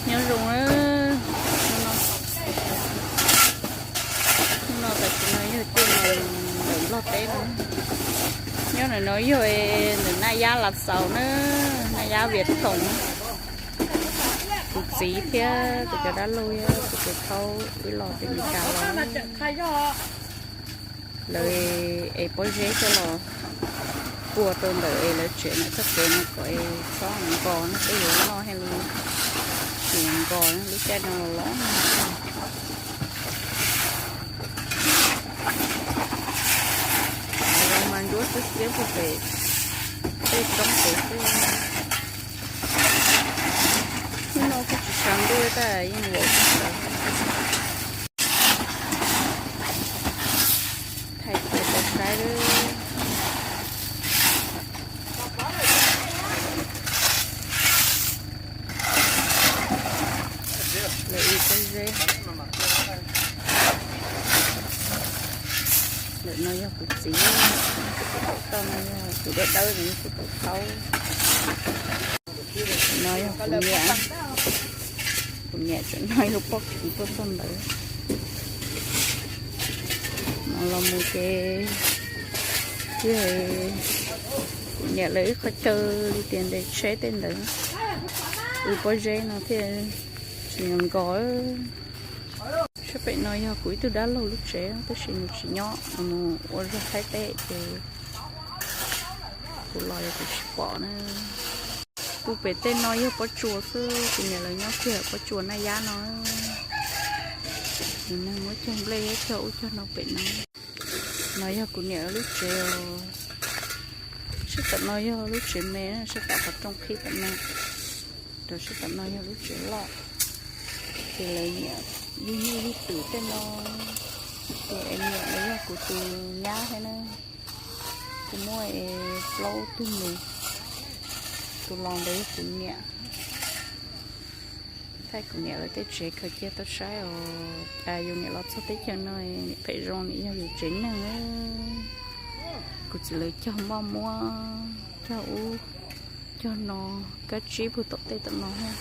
Nyob zoo, hnub no tam sim no yog caij nyoog ntawm Nplog teb no. Nyob ntawm no yog ntawm Naj Yab Lav Xaus na, Naj Yab Vias Thoom. Kuv txiv thiab kuv cov dab laug thiab kuv tus thaub wb los pem Meskas los. Lawv es pob zeb coj los puag rau ntawm es lawv tsev ntawm txoj kev no kom es txhob nkos no peb yuav noj thiaj li tsis nkos lub caij no los. Los mas nruab xwb xiab puag pem tej roob pem xwb. Hnub no kuj tsis tshav ntuj tab yeej vau tag. Thaij peb tau saib lawm. Lawv ib pob zeb. Lawm no yog kuv txiv, kuv tus tau toj no yog kuv dawb dawb no yog kuv tus thaub. No yog kuv niam, kuv niam tseem noj ib lub pob kws tuaj txog ntawd. No los mus ces kuv niam lawv ib qho chaw li tias ntes tsheb tej ntawd, wb pob zeb no thiaj tsis nkos. Sab pem no yog kuv ib tug dab laug lub tsev tab sis nws tsis nyob, nws mus ua zog Thaib teb ces kuv los yog kuv tsis pom na. Kuv pem tej no yog pob tsuas xwb, kuv niam lawv nyob kiag pob tsuas Naj Yab no. Nws neeg muab cog nplej cog ub cog no pem no. No yog kuv niam lub tsev os. Sab tom no yog lub tsev me, sab tom qhov rooj qhib tom no. Rau sab tom no yog lub tsev loj. Ces lawv nyiam yug nyuj yug twm tej no. Tus es niam lawv yog kuv tus nyab thiab na. Kuv muaj es plaub tug nus. Tus laus ntawd yog kuv niam. Thaij kuv niam lawv tej tsev khaws cia tau saib os. Cas yus niam los txog teb chaws no niam phem zoo, niam yog yus tsev neeg. Kuv txiv lawv cog moj muab, cog ub cog no, kab tsib puag tom tej tom no thiab.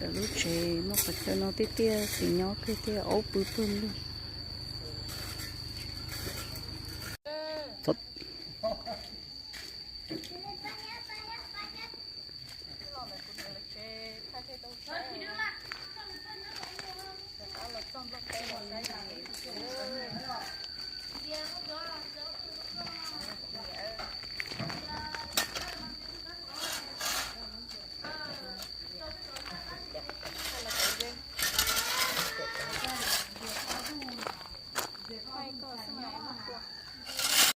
Lawv lub tsev muaj qhov chaw no tiaj tiaj, txiv nyob kiag thiab aub pw puag ntug.